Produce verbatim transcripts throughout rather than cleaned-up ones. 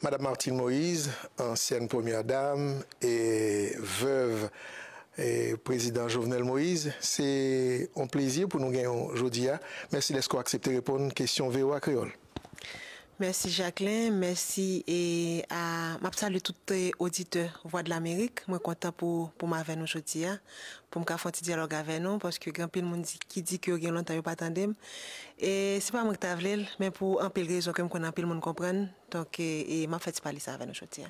Madam Martine Moïse, ansyèn premyè dam e vèv e prezidan Jovenel Moïse, se yon plezi pou nou genyen w jodi a. Mèsi dèske w aksepte reponn kesyon V O A Kreyòl. Mèsi Jacquelin, mèsi e a m ap salye tout e, oditè Vwadlamerik. Mwen kontan pou pou m avè nou jodi a, pou m ka fè yon ti dyalòg avè nou, paske gen anpil moun di, ki di ke yo gen lontan yo pa tande m. E se pa mwen ki ta vle l, men pou anpil rezon ke m konnen anpil moun konprann, donk e, e m ap fè ti pale sa avè nou jodi a.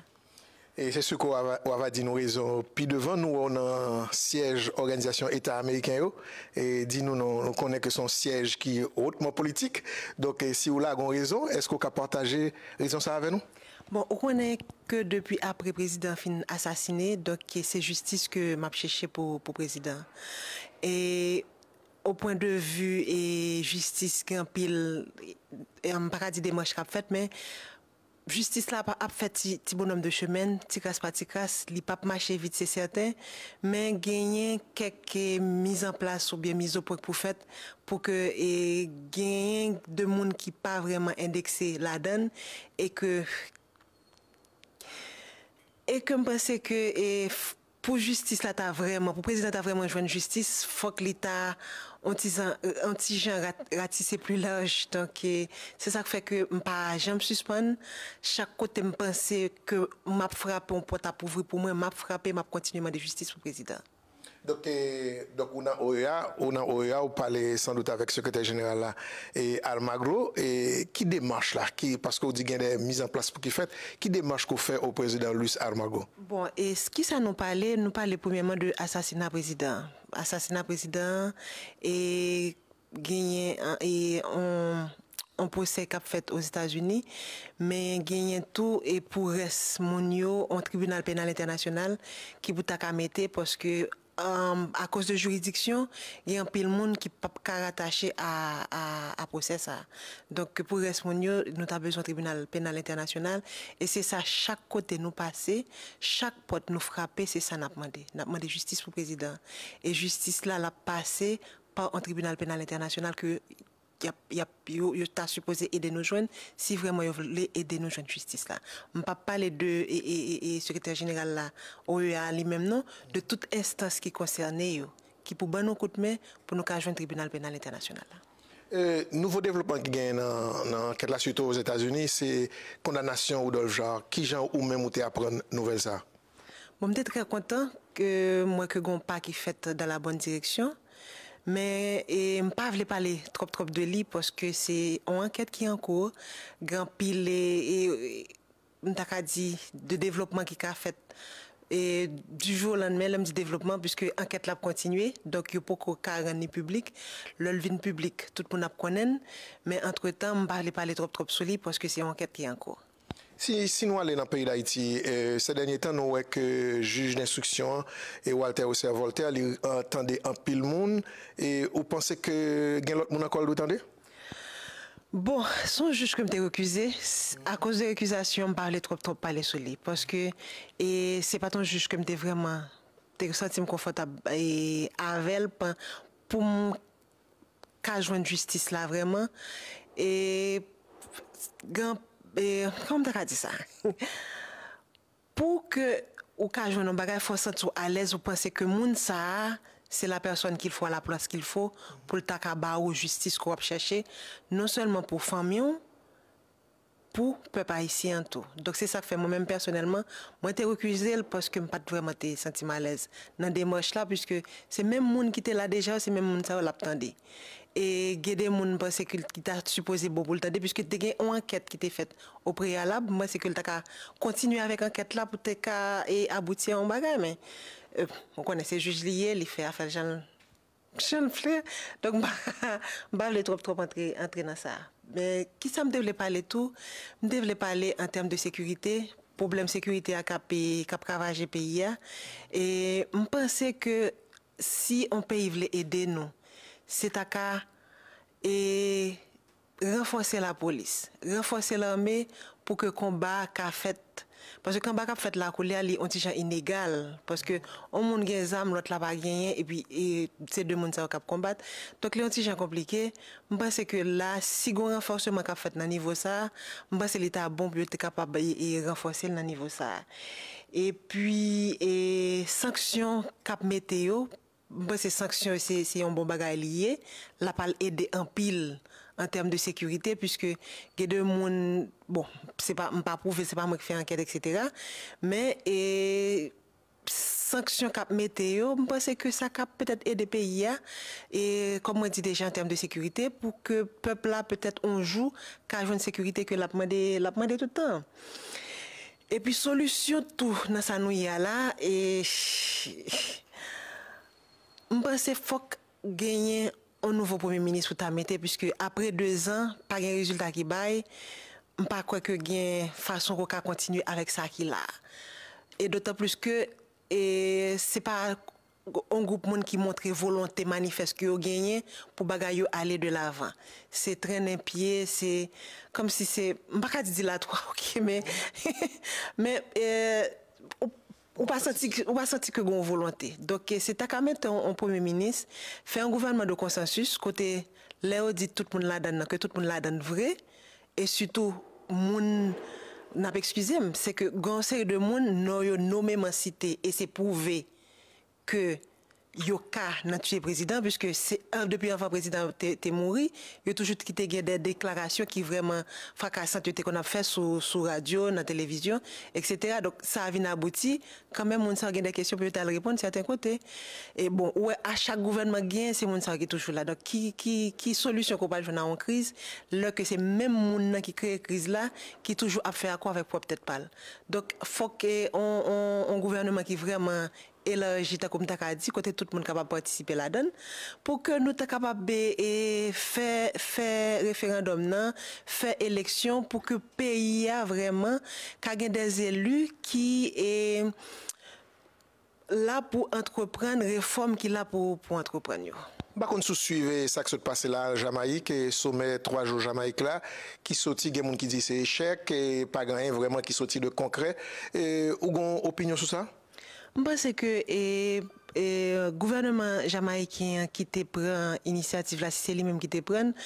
E se si ke w ava, w ava di nou rezon pi devan. Nou wè w nan syèj Òganizasyon Eta Ameriken yo. E di nou, nou, nou konnen ke se yon syèj ki otman politik. Donk, e si w lage yon rezon, èske w ka pataje rezon sa avè nou? Bon, ou konnen ke depi apre prezidan fin asasine, donk se jistis ke m ap chèche pou, pou prezidan. E o pwen de vi e jistis, gen anpil, e, m pa ka di demach k ap fèt, men jistis la ap, ap fè ti, ti bonòm de chemen, ti kras pa ti kras, li p ap mache vit, se sèten, men genyen kèk e, mizanplas oubyen mizopwen k pou fèt pou ke e, genyen de moun ki pa vrèman endekse ladan l e ke e ke m panse ke e, pou jistis la ta vrèman, pou prezidan ta vrèman jwenn jistis, fòk li ta on ti jan, on ti jan rat, ratise pli laj. Donk, e, se sa k fè ke m pa janm sispann. Chak kote m panse ke m ap frape, on pòt ap ouvri pou mwen, m ap frape, m ap kontinye mande jistis pou prezidan. Donk, e, donk ou nan O E A, ou nan O E A, ou pale sandout avèk sekretè jeneral la, e, Almagro. E ki demach la, ki, paske w di gen de mizanplas pou ki fèt, ki demach ke w fè o prezidan Luis Almagro? Bon, e kisa nou pale? Nou pale premyèman de asasina prezidan. Asasina prezidan e genyen e on, on pwosè k ap fèt Ozetazini, men genyen tou e pou rès moun yo, on tribinal penal entènasyonal ki pou ta ka mete, paske akoz de jiridiksyon, gen anpil moun ki p ap ka ratache a, a, a pwosè sa. Donk, pou rès moun yo, nou ta bezwen tribinal penal entènasyonal. E se sa, chak kote nou pase, chak pòt nou frape, se sa n ap mande. N ap mande jistis pou prezidan. E jistis la, l ap pase pa yon tribinal penal entènasyonal ke y ap, y ap, yo, yo ta sipoze ede nou jwenn, si vrèman yo vle ede nou jwenn jistis la. M p ap pale de e, e, e, e sekretè jeneral la, O E A li menm non, de tout enstans ki konsène yo, ki pou ban nou kout men pou nou ka jwenn tribinal penal entènasyonal la. E, nouvo devlopman ki genyen nan, nan ankèt la, sitou Ozetazini, se kondanasyon Rudolph Jaar. Kijan ou menm ou te aprann nouvèl sa a? Bon, m te trè kontan ke m wè ke gen yon pa ki fèt dans la bonne direction. Men e, m pa vle pale twòp twòp de li, paske se yon ankèt ki an kou. Gen anpil e, e, m ta ka di, de devlopman ki ka fèt e, du jour au lendemain, lè m di devlopman, piske ankèt la ap kontinye, donk yo poko ka rann li piblik. Lè l vin piblik, tout moun ap konnen l. Men antretan, m pa vle pale twòp twòp sou li, paske se yon ankèt ki an kou. Si, si nou ale nan peyi Dayiti, e, sè dènye tan, nou wè ke jij denstriksyon an, e, Walter Osser Voltaire, li, e, tande anpil moun. E ou panse ke gen lòt moun ankò l dwe tande? Bon, se yon jij ke m te rekize. Akoz de rekizasyon, m pa vle twòp twòp pale sou li. Paske e, se pa t yon jij ke m te vrèman te santi m konfòtab e, avè l pou m ka jwenn jistis la vrèman. E gen, e, kòman m ta ka di sa? Pou ke ou ka jwenn yon bagay, fò w santi w alèz, ou panse ke moun sa a, se la personne qu'il faut à la place qu'il faut, pou l ta ka ba ou jistis ke w ap chèche, non sèlman pou fanmi w, pou pèp ayisyen an tou. Donk, se sa k fè mwen menm pèsonèlman, mwen te rekize l paske m pa t vrèman te santi m alèz nan demach la, piske se menm moun ki te la deja yo, se menm moun sa yo l ap tande. E gen de moun m panse ke l, ki ta sipoze bon pou l tande, piske te gen yon ankèt ki te fèt o preyalab, m panse ke l ta ka kontinye avèk ankèt la pou te ka e abouti a yon bagay, men e, ou konnen se jij li ye, li fè afè l jan l jan l vle. Donk, m pa, m pa vle twòp, twòp antre, antre nan sa. Men, kisa m te vle pale tou? M te vle pale an tèm de sekirite, pwoblèm sekirite a k ap, k ap ravaje peyi a. E m panse ke si yon peyi vle ede nou, se ta ka e ranfòse lapolis, ranfòse lame pou ke konba a ka fèt Paske konba k ap fèt la koulye a, li on ti jan inegal. Paske on moun gen zam, lòt la pa genyen, epi e, se de moun sa yo k ap konbat. Donk, li on ti jan konplike. M panse ke la, si gon ranfòseman k ap fèt nan nivo sa a, m panse li ta bon pou yo te kapab e, e ranfòse l nan nivo sa a. Epi, e, sanksyon k ap mete yo, m panse sanksyon se, se yon bon bagay li ye. L ap al ede anpil an tèm de sekirite, piske gen de moun, bon, se pa, m pa pwouve, se pa mwen ki fè ankèt, etsetera. Men, e, sanksyon k ap mete yo, m panse ke sa k ap petèt ede peyi a, e, kòm mwen di deja, an tèm de sekirite, pou ke pèp la, petèt, on jou, ka jwenn sekirite ke l ap mande, l ap mande tout tan. Epi, solisyon tou nan sa nou ye a la, e, m panse fòk genyen on nouvo premye minis pou ta mete, piske apre de zan, pa gen rezilta ki bay, m pa kwè ke gen fason ke w ka kontinye avèk sa ki la a. E dotan plis ke, e, se pa on gwoup moun ki montre volonte manifès ke yo genyen pou bagay yo ale de lavan. Se trennen pye, se kòmsi se, m pa ka di dilatwa, oke, men, men, e, ou, ou pa santi, ou pa santi ke gen yon volonte. Donk, e, se ta ka mete yon, yon premye minis, fè yon gouvènman de konsansis, kote lè yo di tout moun ladann nan, ke tout moun ladann vre, e sitou moun, n ap eskize m, se ke gen yon seri de moun, non yo nomeman site, e se pwouve ke yo ka nan tiye prezidan, piske se, an, depi anvan prezidan te, te mouri, yo toujou kite gen de deklarasyon ki vrèman frakasant yo te konn ap fè sou, sou radyo, nan televizyon, etsetera. Donk, sa a vin abouti, kanmenm, moun sa yo gen de kesyon pou yo t al reponn sèten kote. E bon, ou wè, a chak gouvènman k genyen, se moun sa yo ki toujou la. Donk, ki, ki, ki solisyon ke w pral jwenn a yon kriz, lè ke se menm moun nan ki kreye kriz la, ki toujou ap fè akò avèk pwòp tèt pa l? Donk, fòk, e, on, on, on gouvènman ki vrèman elaji, tankou m ta ka di, kote tout moun kapab patisipe ladan l, pou ke nou ta kapab, e, e, fè, fè referandòm nan, fè eleksyon, pou ke peyi a vrèman ka gen de eli ki, e, la pou antreprann refòm ki la pou, pou antreprann yo. M pa konn si w swiv, e, sa k sot pase la, Jamayik, e, somè twa jou Jamayik la, ki soti, gen moun ki di se echèk, e pa gen anyen vrèman ki soti de konkrè. E, ou gen yon opinyon sou sa? M panse ke, e, e, gouvèneman jamayiken an ki te pran inisyativ la, si se li menm ki te pran l,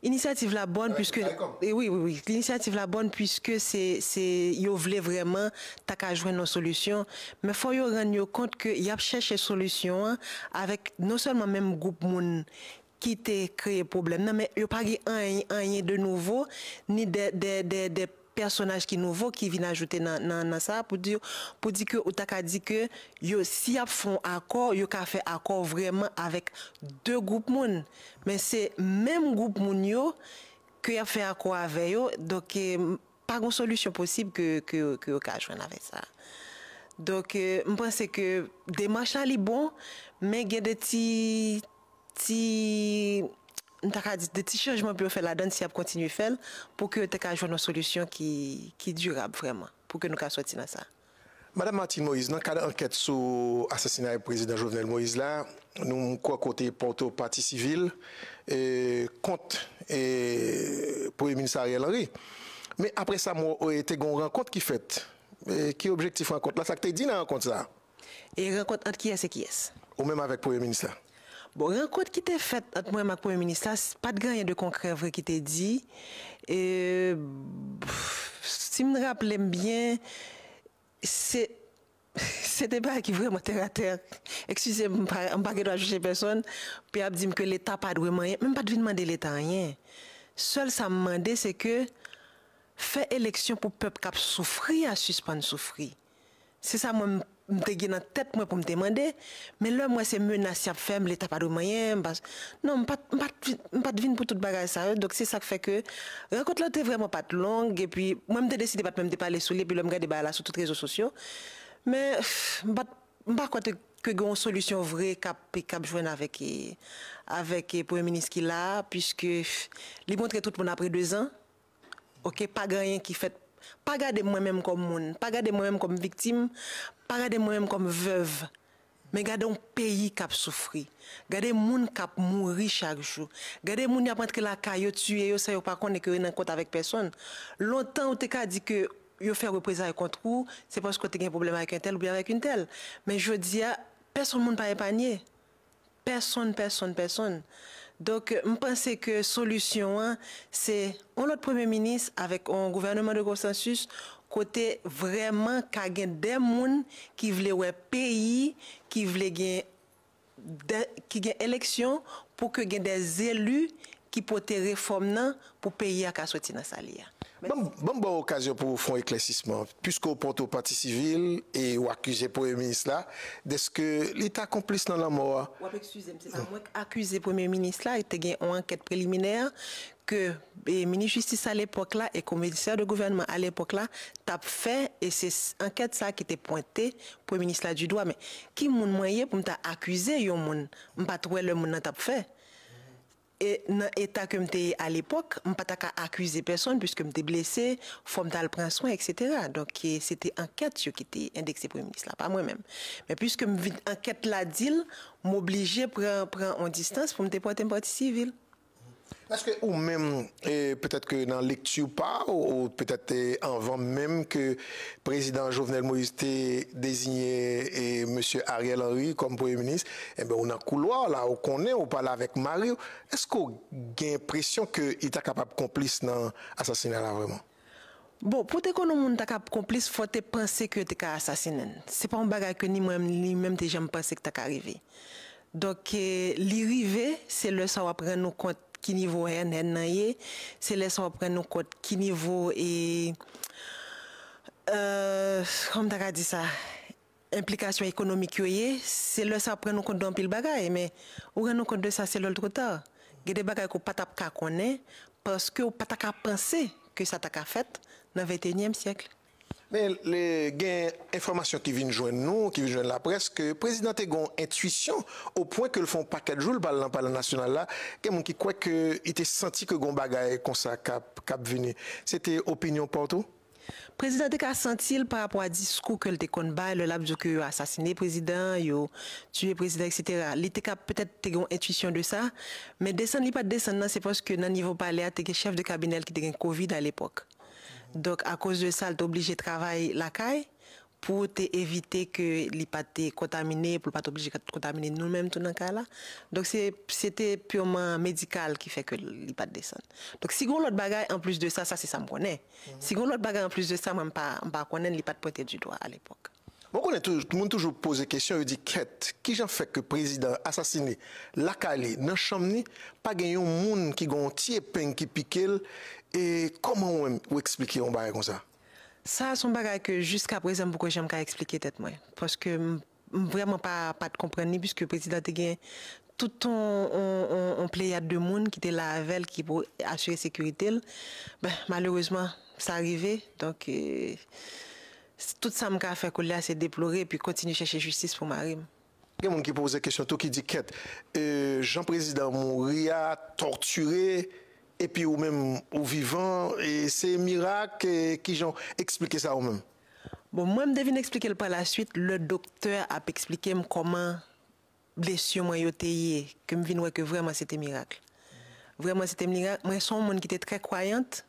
inisyativ la bòn, piske, e, wi, wi, wi, inisyativ la bòn, piske se, se, yo vle vrèman ta ka jwenn yon solisyon. Men fò yo rann yo kont ke y ap chèche solisyon an avèk non sèlman menm gwoup moun ki te kreye pwoblèm nan, men yo pa gen anyen, anyen de nouvo, ni de, de, de, de pèsonaj ki nouvo ki vin ajoute nan, nan, nan sa a pou di, pou di ke ou ta ka di ke yo, si y ap fè yon akò, yo ka fè akò vrèman avèk de gwoup moun. Men se menm gwoup moun yo ke y ap fè akò avè yo. Donk, e, pa gen solisyon posib ke, ke, ke yo ka jwenn avèk sa. Donk, e, m panse ke demach la li bon, men gen de ti, ti, m ta ka di, de ti chanjman pou yo fè ladan l si y ap kontinye fè l, pou ke yo te ka jwenn yon solisyon ki, ki dirab vrèman, pou ke nou ka sòti nan sa. Madanm Martine Moïse, nan kad ankèt sou asasinay prezidan Jovenel Moïse la, nou kwè ke w te pòte yon pati sivil, e, kont, e, Premye Minis Ariel Henry. Men apre sa, m wè, e, te gen yon rankont ki fèt. E, ki objektif rankont la? Sa k te di nan rankont sa a? E rankont ant kiyès e kiyès? Ou menm avèk Premye Minis la? Bon, rankont ki te fèt ant mwen menm ak Premye Minis la, s-, pa t gen anyen de konkrè vre ki te di. E, si m raple m byen, se, se te bagay ki vrèman tèratè. Eskize m, m pa, m pa gen dwa jije pèsonn, pou y ap di m ke Leta pa dwe m anyen. Men m pa t vin mande Leta anyen. Sèl sa m mande, se ke fè eleksyon pou pèp k ap soufri a sispann soufri. Se sa mwen, m, m te gen nan tèt mwen pou m te mande, men lè m wè se menas y ap fè m, Leta pa dwe m anyen, m pa, non, m pa t, m pa t vin, m pa t vin pou tout bagay sa yo. Donk, se sa k fè ke rankont lan te vrèman pa t long, epi mwen, m te deside pa t menm te pale sou li, epi lè m gade bagay la sou tout rezo sosyo. Men, m pa t, m pa kwè te, ke gen yon solisyon vre k ap, k ap jwenn avèk, e, avèk, e, premye minis ki la a, piske li montre tout moun apre de zan, oke, pa gen anyen ki fèt. Pa gade mwen menm kòm moun, pa gade mwen menm kòm viktim, pa gade mwen menm kòm vèv. Men gade yon peyi k ap soufri. Gade moun k ap mouri chak jou. Gade moun y ap antre lakay yo, tiye yo san yo pa konnen ke yo nan kont avèk pèsonn. Lontan, ou te ka di ke yo fè reprezay kont ou, se paske w te gen pwoblèm avèk entèl oubyen avèk entèl. Men jodi a, pèsonn moun pa epanye. Pèsonn, pèsonn, pèsonn. Donk, m panse ke solisyon an, se yon lòt premye minis avèk yon gouvèneman de konsansis, kote vrèman ka gen de moun ki vle wè peyi, ki vle gen de, ki gen eleksyon pou ke gen de zeli ki pote refòm nan pou peyi a ka soti nan sa li a. Ban m, ban m ba w okazyon pou w fè yon eklèsisman. Piske w pote w pati sivil e w akize premye minis la dèske li ta konplis nan lanmò a. W ap eskize m, se pa mwen k akize premye minis la, te gen yon ankèt preliminè ke e, minis jistis alepòk la e komisè de gouvènman alepòk la t ap fè, e se s- ankèt sa ki te pwente premye minis la du doigt. Men ki moun mwen ye pou m ta akize yon moun? M pa t wè lè moun nan t ap fè. E nan eta ke m te ye alepòk, m pa ta ka akize pèsonn piske m te blese, fò m t al pran swen, etsetera. Donk, e, se te ankèt yo ki te endekse premye minis la, pa mwen menm. Men piske m vin ankèt la di l, m oblije pran, pran yon distans pou m te pote m pati sivil. Èske ou menm, e, petèt ke nan lekti pa w, ou petèt, e, anvan menm ke prezidan Jovenel Moïse te deziye, e, mesye Ariel Henry kòm premye minis, enben, ou nan koulwa w la, ou konnen, ou pale avèk mari w, èske w gen enpresyon ke li ta kapab konplis nan asasina la vrèman? Bon, pou te konn yon moun ta ka konplis, fò te panse ke yo te ka asasinen l. Se pa yon bagay ke ni mwen, ni li menm te janm panse ke ta ka rive. Donk, e, li rive, se lè sa w ap rann ou kont ki nivo hèn hèn nan ye, se lè sa w ap rann ou kont ki nivo, e, e, kòman m ta ka di sa? Enplikasyon ekonomik yo ye, se lè sa w ap rann ou kont de anpil bagay, men ou rann ou kont de sa, se lè l twò ta. Gen de bagay ke w pa t ap ka konnen, paske w pa ta ka panse ke sa ta ka fèt nan venteyinyèm syèk. Men, le, gen enfòmasyon ki vin jwenn nou, ki vin jwenn laprès, ke prezidan te gen yon entwisyon, o pwen ke l fè yon pakèt jou l pa al nan Palè Nasyonal la, gen moun ki kwè ke li te santi ke gen yon bagay konsa k ap, k ap vini. Se te opinyon pa w tou? Prezidan te ka santi l pa rapò a diskou ke l te konn bay, lè l ap di w ke yo asasine prezidan, yo tiye prezidan, etsetera. Li te ka petèt te gen yon entwisyon de sa, men desann li pa t desann nan, se paske nan nivo palè a, te gen chèf de kabinè l ki te gen kovid alepòk. Donk, akoz de sa, l te oblije travay lakay pou te evite ke li pa te kontamine, pou l pa t oblije kontamine nou menm tou nan kay la. Donk, se, se te piman medikal ki fè ke li pa t desann. Donk, si gen yon lòt bagay anplis de sa, sa se sa m konnen. Si gen yon lòt bagay anplis de sa, mwen, m pa, m pa konnen, li pa t pwente du doigt alepòk. Mwen konnen tou, moun toujou poze kesyon, yo di, kèt, kijan fè ke prezidan asasine lakay li, nan chanm ni, pa gen yon moun ki gen yon ti epeng ki pike l, e kòman ou menm ou eksplike yon bagay konsa? Sa, se yon bagay ke jiska prezan m poko janm ka eksplike tèt mwen. Paske m, m vrèman pa, pa t konprann li, piske prezidan te gen tout on, on, on, on pleyad de moun ki te la avè l, ki pou asire sekirite l. Ben, malerezman, sa rive. Donk, e, s- tout sa m ka fè koulye a, se deplore epi kontinye chèche jistis pou mari m. Gen moun ki poze kesyon tou, ki di, kèt, e, jan prezidan mouri a, tòtire, epi ou menm, ou vivan, e se mirak, e kijan w eksplike sa ou menm? Bon, mwen, m te vin eksplike l pa la suite, lè doktè ap eksplike m kòman blesi mwen yo te ye, ke m vin wè ke vrèman se te mirak. Vrèman se te mirak. Mwen se yon moun ki te trè kwayant,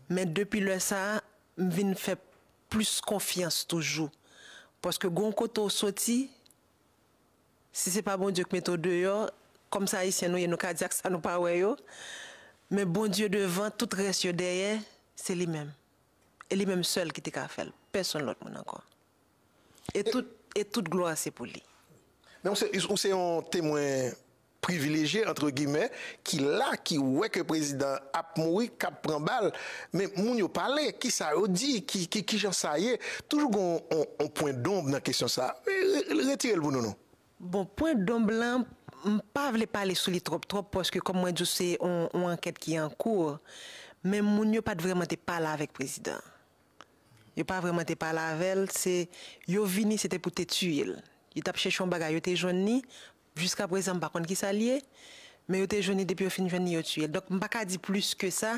men depi lè sa a, m vin fè plis konfyans toujou. Paske gon kote w soti, si se pa Bondye k mete w deyò, kòm se Ayisyen nou ye, nou ka di ak sa nou pa wè yo. Men Bondye devan, tout rès yo dèyè, se li menm. E li menm sèl ki te ka fè l. Pèsonn lòt moun ankò. E tout, e tout glwa se pou li. Men ou se, ou se yon temwen privilejye, antre gimè, ki la, ki wè ke prezidan ap mouri, k ap pran bal. Men moun yo pale, kisa yo di, ki, ki, kijan sa ye. Toujou gen yon, yon, yon pwen donb nan kesyon sa. Re- re- Retire l pou nou, non. Bon, pwen donb lan, m pa vle pale sou li twòp, twòp, paske kòm mwen di w, se yon, yon ankèt ki an kou. Men moun yo pa t vrèman te pale avèk prezidan. Yo pa vrèman te pale avè l, se yo vini, se te pou te tiye l. Yo t ap chèche yon bagay, yo te jwenn li. Jiska prezan, m pa konn kisa l ye, men yo te jwenn li, depi yo fin jwenn li, yo tiye l. Donk, m pa ka di plis ke sa,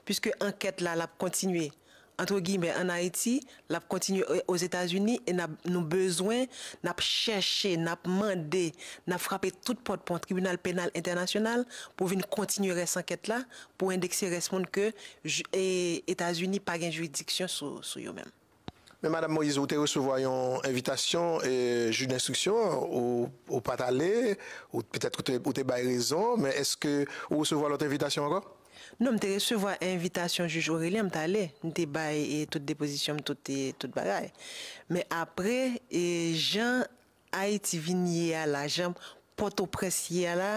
piske ankèt la, l ap kontinye antre giymen, ann Ayiti, l ap kontinye o- Ozetazini, e n ap, nou bezwen, n ap chèche, n ap mande, n ap frape tout pòt pou yon tribinal penal entènasyonal pou vin kontinye rès ankèt la, pou endekse rès moun ke ju- e, Etazini pa gen jiridiksyon sou, sou yo menm. Men Madanm Moïse, ou te resevwa yon envitasyon, e, jij denstriksyon, ou, ou pa t ale, ou petèt ou te, ou te bay rezon, men èske ou resevwa lòt envitasyon ankò? Non, m te resevwa envitasyon jij Aurélien, m t ale. M te bay, e, tout depozisyon m, tout, e, tout bagay. Men apre, e, jan Ayiti vin ye a la, jan Pòtoprens ye a la,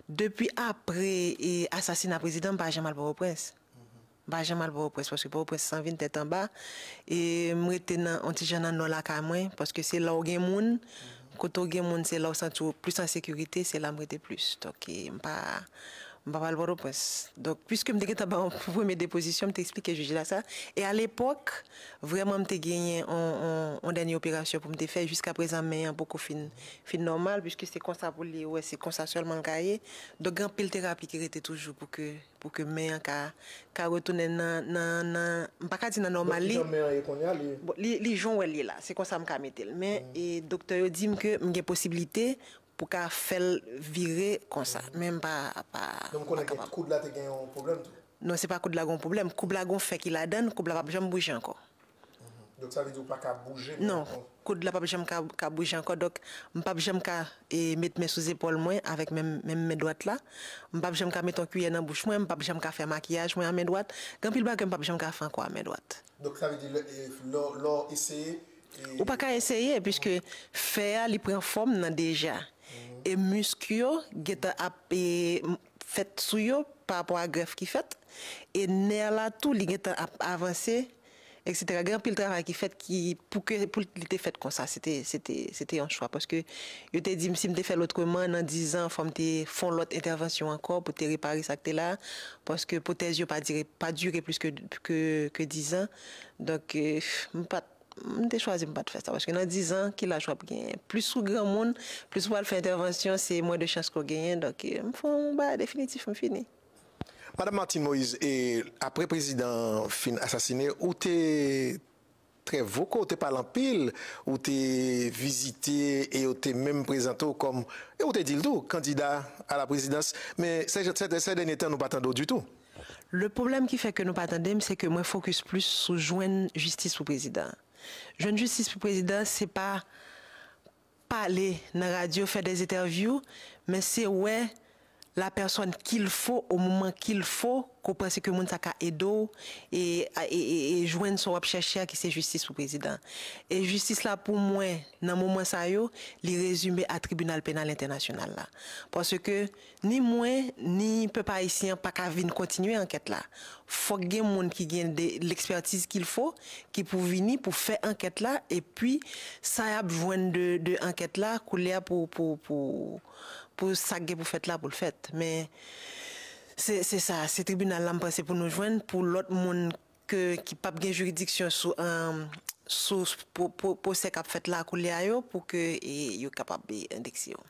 depi apre, e, asasina prezidan, m pa janm al Pòtoprens. M pa janm al Pòtoprens, paske Pòtoprens san vin tèt anba. E m rete nan, yon ti jan nan nò lakay mwen, paske se la w gen moun. Kote w gen moun, se la w santi w plis an sekirite, se la m rete plis. Donk, e, m pa, m pa pral Pòtoprens. Donk, piske m te gentan ba yon premye depozisyon, m te eksplike jij la sa. E alepòk, vrèman, m te genyen yon, yon, yon dènye operasyon pou m te fè. Jiskaprezan, men an poko fin, fin nòmal, piske se konsa pou li ye, wè, se konsa sèlman l ka ye. Donk, gen anpil terapi ki rete toujou pou ke, pou ke men an ka, ka retounen nan, nan, nan, m pa ka di nan nòmal li. Bon, li, li jan w wè l ye la, se konsa m ka mete l. Men, e, doktè yo di m ke m gen posiblite pou ka fè l vire konsa. Men m pa, pa, pa kapab. Donk, m konnen ke koud la te gen yon pwoblèm tou. Non, se pa koud la gon pwoblèm. Koud la gon fè ki ladan l, koud la p ap janm bouje ankò. Donk, sa vle di ou pa ka bouje men ankò? Non, koud la p ap janm ka, ka bouje ankò. Donk, m p ap janm ka, e, met men sou zepòl mwen avèk menm, menm men dwat la. M p ap janm ka met yon kiyè nan bouch mwen, m p ap janm ka fè makiyaj mwen a men dwat. Gen anpil bagay m p ap janm ka fè ankò a men dwat. Donk, sa vle di lè, e, lè, lè w eseye, e, ou pa ka eseye, piske fè a, li pran fòm nan deja. E misk yo gentan ap, e, fèt sou yo pa rapò a grèf ki fèt. E nè la tou, li gentan ap avanse, etsetera. Gen anpil travay ki fèt ki, pou ke, pou li te fèt konsa, se te, se te, se te yon chwa. Paske yo te di m, si m te fè l otreman, nan diz an, fò m te fè yon lòt entèvansyon ankò pou te repare sa k te la. Paske pwotèz yo pa dire, pa dire plis ke, ke, ke diz an. Donk, e, m pa t M te chwazi m pa t fè sa, paske nan diz an, ki laj w ap genyen? Plis ou granmoun, plis ou pral fè entèvansyon, se mwens de chans ke w genyen. Donk, e, m fè yon bagay definitif, m fini. Madanm Martine Moïse, e, apre prezidan an fin asasine, ou te trè vokal, ou te pale anpil, ou te vizite e yo te menm prezante w kòm, e ou te di l tou, kandida a la prezidans. Men sè, sè, sè dènye tan, nou pa tande w ditou. Le pwoblèm ki fè ke nou pa tande m, se ke mwen fokis plis sou jwenn jistis pou prezidan an. Jwenn jistis pou prezidan, se pa pale nan radyo, fè des interviews, men se wè la personne qu'il faut au moment qu'il faut, ke w panse ke moun sa ka ede w e, e, e, e jwenn sa w ap chèche a, ki se jistis pou prezidan. E jistis la, pou mwen, nan moman sa yo, li rezime a Tribinal Penal Entènasyonal la. Paske ni mwen, ni pèp ayisyen an pa ka vin kontinye ankèt la. Fòk gen moun ki gen de, l'expertise qu'il faut, ki pou vini pou fè ankèt la, epi sa y ap jwenn de, de ankèt la, koulye a pou, pou, pou, pou sa k gen pou fèt la, pou l fèt. Men, se, se sa, se tribinal la, m panse, pou nou jwenn, pou lòt moun ke, ki p ap gen jiridiksyon sou, um, sou, sou pwo-, pwo-, pwosè k ap fèt la, koulye a yo, pou ke, e, yo kapab, e, endekse yo.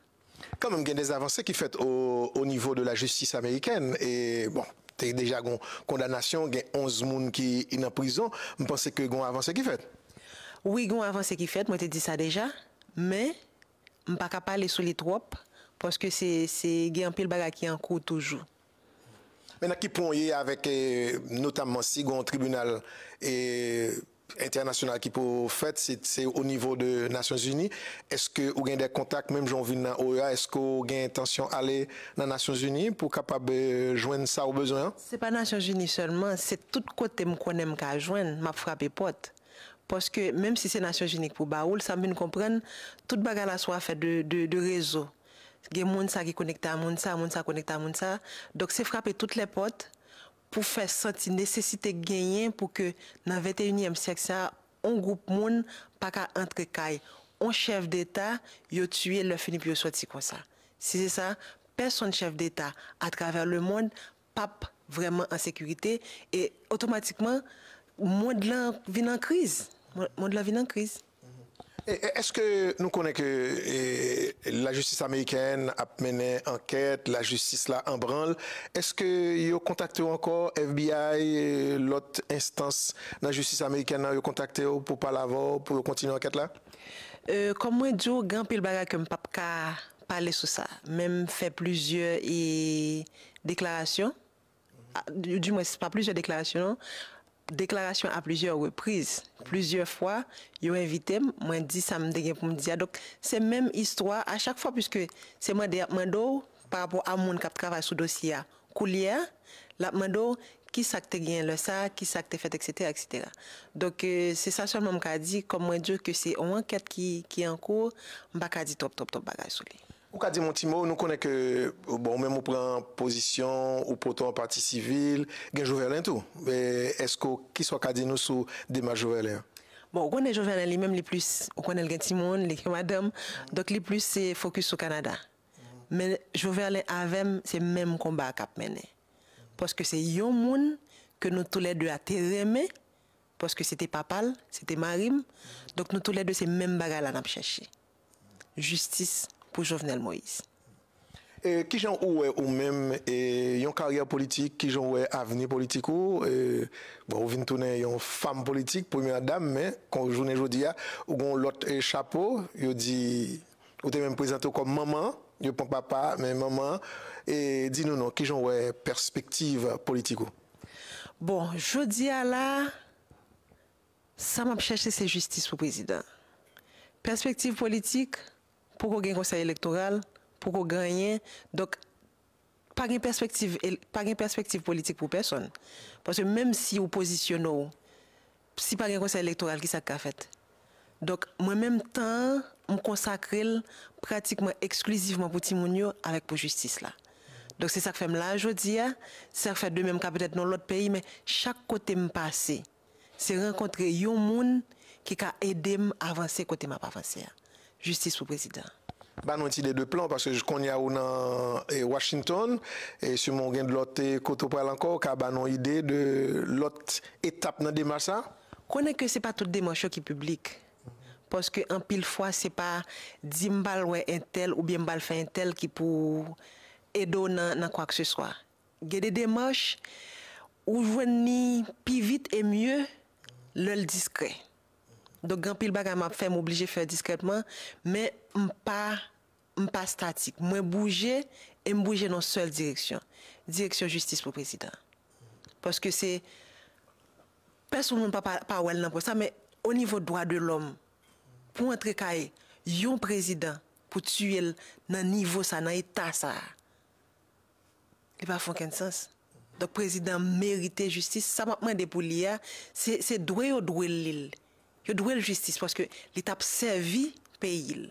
Kanmenm, gen de avanse ki fèt o, o nivo de la jistis amerikèn. E, bon, te deja gon kondanasyon, gen onz moun ki nan prizon. M panse ke gon avanse ki fèt. Wi, gon avanse ki fèt, mwen te di sa deja. Men, m pa ka pale sou li twòp, paske se, se, gen anpil bagay ki an kou toujou. Men nan ki pwen w ye avèk, e, notamman si gon tribinal, e, entènasyonal ki pou fèt, se, se o nivo de Nasyonzini. Èske ou gen de kontak, menm jan w vin nan O E A, èske w gen entansyon ale nan Nasyonzini pou w kapab, e, jwenn sa w bezwen an? Se pa Nasyonzini sèlman, se tout kote m konnen m ka jwenn, m ap frape pòt. Paske menm si se Nasyonzini ki pou ba ou l, sa m vin konprann, tout bagay la se yon afè de, de, de rezo. Gen moun sa ki konekte a moun sa, moun sa konekte a moun sa. Donk, se frape tout lè pòt pou fè santi nesesite k genyen pou ke nan venteyinyèm syèk sa, on gwoup moun pa ka antre kay on chèf deta, yo tiye lè fini pou yo sòti konsa. Si se sa, pèsonn chèf deta atravè lemonn p ap vrèman an sekirite e otomatikman, mond lan vin an kriz. Mon-, mond lan vin an kriz. E, e, èske nou konnen ke, e, lajistis amerikèn ap mennen ankèt, lajistis la an branl? Èske yo kontakte w ankò, F B I, e, lòt enstans nan jistis amerikèn nan, yo kontakte w pou pale avè w, pou yo kontinye ankèt la? E, kòm mwen di w, gen anpil bagay ke m p ap ka pale sou sa. Men m fè plizyè, e, deklarasyon. A, di, di mwens, pa plizyè deklarasyon, non. Deklarasyon a plizyè repriz. Plizyè fwa, yo envite m, mwen di sa m te gen pou m di a. Donk, se menm istwa a chak fwa, piske se mande y ap mande w pa rapò a moun k ap travay sou dosye a. Koulye a, l ap mande w ki sa k te genyen lè sa a, ki sa k te fèt, etsetera, etsetera. Donk, e, se sa sèlman m ka di, kòm mwen di w ke se yon ankèt ki, ki an kou, m pa ka di twòp, twòp, twòp bagay sou li. Ou ka di m yon ti mo, nou konnen ke, bon, ou menm ou pran pozisyon, ou pote yon pati sivil, gen Joverlin tou. E, èske w, kisa w ka di nou sou demach Joverlin an? Bon, ou konnen Joverlin li menm, li plis, ou konnen l gen timoun, li gen madanm, donk li plis se fokis sou Kanada. Men Joverlin avè m, se menm konba a k ap mennen. Paske se yon moun ke nou toulède a te renmen, paske se te papa l, se te mari m. Donk nou toulède se menm bagay la n ap chèche. Jistis pou Jovenel Moïse. E kijan ou wè ou menm, e, yon karyè politik, kijan ou wè avni politik ou? E, bon, ou vin tounen yon fanm politik, premyè dam, men kon jounen jodi a, ou gen yon lòt, e, chapo, yo di, ou te menm prezante w kòm manman, yo pran papa, men manman, e, di nou non, kijan ou wè pèspektiv politik ou? Bon, jodi a la, sa m ap chèche se jistis pou prezidan. Pèspektiv politik, poko gen konsèy elektoral, poko gen anyen. Donk, pa gen pèspektiv, pa gen pèspektiv politik pou pèsonn. Paske menm si ou pozisyone w, si pa gen konsèy elektoral, kisa k ka fèt? Donk, mwen menm tan an, m konsakre l pratikman eksklizivman pou timoun yo avèk pou jistis la. Donk, se sa k fè m la jodi a, se sa k fè demen m ka petèt nan lòt peyi, men chak kote m pase, se rankontre yon moun ki ka ede m avanse kote m ap avanse a. Jistis pou prezidan. Ba nou yon ti ide de plan, paske kounye a ou nan, e, Washington, e siman ou gen lòt, e, kote ou pral ankò, ou ka ba nou yon ide de lòt etap nan demach sa? Konnen ke se pa tout demach yo ki piblik. Paske anpil fwa, se pa di m pral wè entèl oubyen m pral fè entèl ki pou ede w nan, nan kwakseswa. Gen de demach, ou jwenn li pi vit e mye lè l diskrè. Donk, gen anpil bagay m ap fè, m oblije fè diskrètman, men m pa, m pa statik. Mwen bouje e m bouje nan sèl direksyon. Direksyon jistis pou prezidan. Paske se, pèsonn moun pa, pa, pa wè l nan pwen sa, men o nivo dwa de lòm, pou antre kay yon prezidan, pou tiye l nan nivo sa, nan eta sa, li pa fè okenn sans. Donk, prezidan merite jistis. Sa m ap mande pou li a, se, se dwe yo dwe l li l. Yo dwe l jistis, paske li t ap sèvi peyi l.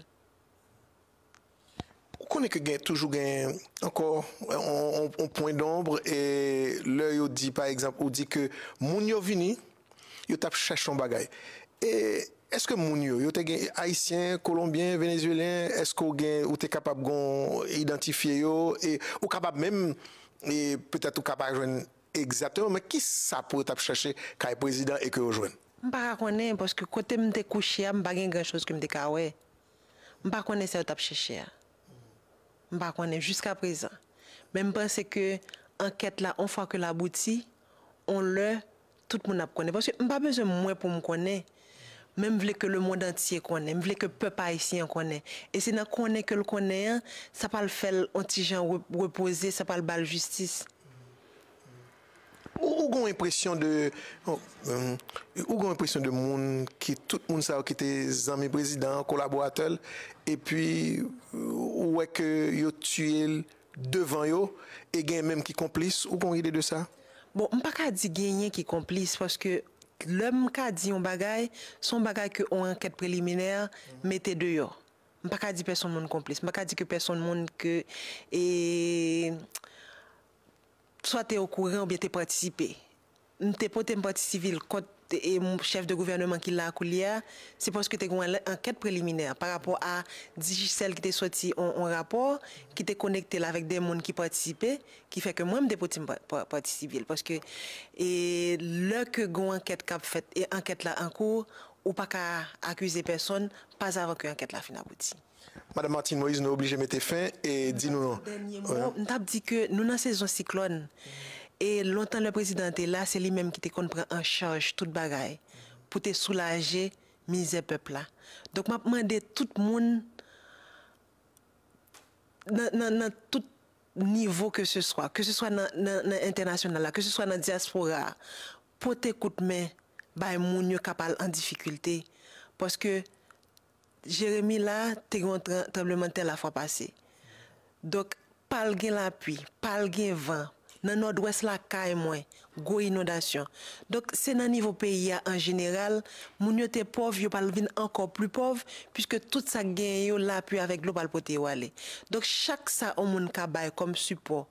Ou konnen ke gen, toujou gen ankò yon, yon, yon pwen donb, e lè yo di, pa egzanp, ou di ke moun yo vini, yo t ap chèche yon bagay. E èske moun yo, yo te gen Ayisyen, Kolonbyen, Venezuelyen, èske ou gen, ou te kapab gon idantifye yo, e ou kapab menm, e petèt ou ka pa jwenn egzakteman, men kisa pou yo t ap chèche kay prezidan e ke yo jwenn? M pa ka konnen, paske kote m te kouche a, m pa gen gran choz ke m te ka wè. M pa konnen sa yo t ap chèche a. M pa konnen jiskaprezan. Men m panse ke ankèt la, on fwa ke l abouti, on lè, tout moun ap konnen. Paske m pa bezwen mwen pou m konnen. Men m vle ke lemonn antye konnen. M vle ke pèp ayisyen an konnen. E se nan konnen ke l konnen an, sa pral fè l on ti jan re-, repoze, sa pral ba l jistis. Ou, ou gen yon enpresyon de, ou, ou gen yon enpresyon de moun ki, tout moun sa yo ki te zanmi prezidan an, kolaboratè l, epi ou wè ke yo tiye l devan yo, e gen menm ki konplis, ou gen yon ide de sa? Bon, m pa ka di genyen ki konplis, paske lè m ka di yon bagay, se yon bagay ke yon ankèt preliminè mete deyò. M pa ka di pèsonn moun konplis. M pa ka di ke pèsonn moun ke, e, swa te okouran oubyen te patisipe. M te pote m pati sivil kont, e, chèf de gouvèneman ki la koulye a, se paske te gen yon ankèt preliminè pa rapò a Digicel ki te soti yon, yon rapò ki te konekte l avèk de moun ki patisipe, ki fè ke mwen m te pote m pa-, pa-, pati sivil. Paske, e, lè ke gen yon ankèt k ap fèt e ankèt la an kou, Ou pa ka akize pèsonn pas avan ke ankèt la fin abouti. Madanm Martine Moïse, nou oblije mete fen e di nou non. Dènye mo, m t ap di ke nou nan sezon siklòn. E lontan lè prezidan an te la, se li menm ki te konn pran an chaj tout bagay pou te soulaje mizè pèp la. Donk, m ap mande tout moun nan, nan, nan tout nivo ke se swa, ke se swa nan, nan, nan entènasyonal la, ke se swa nan dyaspora a, pote kout men bay moun yo k ap al an difikilte. Paske Jeremi la te gen yon tranblemanntè lafwa pase. Donk, pa l gen lapli, pa l gen van. Nan Nòdwès lakay mwen, gwo inondasyon. Donk, se nan nivo peyi a an jeneral, moun yo te pòv, yo pral vin ankò pli pòv, piske tout sa k genyen yo, lapli avèk dlo pral pote yo ale. Donk, chak sa yon moun ka bay kòm sipò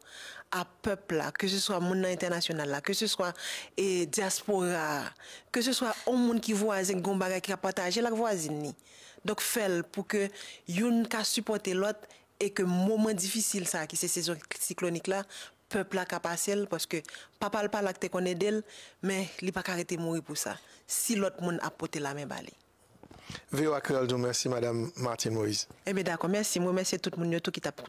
a pèp la, ke se swa moun nan entènasyonal la, ke se swa e dyaspora a, ke se swa yon moun ki vwazen, ki gen yon bagay ki ka pataje l ak vwazin li. Donk, fè l pou ke youn ka sipòte lòt e ke moman difisil sa a ki se sezon siklonik la, pèp la ka pase l, paske papa l pa la k te konn ede l, men li pa ka rete mouri pou sa, si lòt moun ap pote lamen ba li. V O A Kreyòl di w mèsi, Madanm Martine Moïse. Ebyen, dakò, mèsi. M remèsye tout moun yo tou ki t ap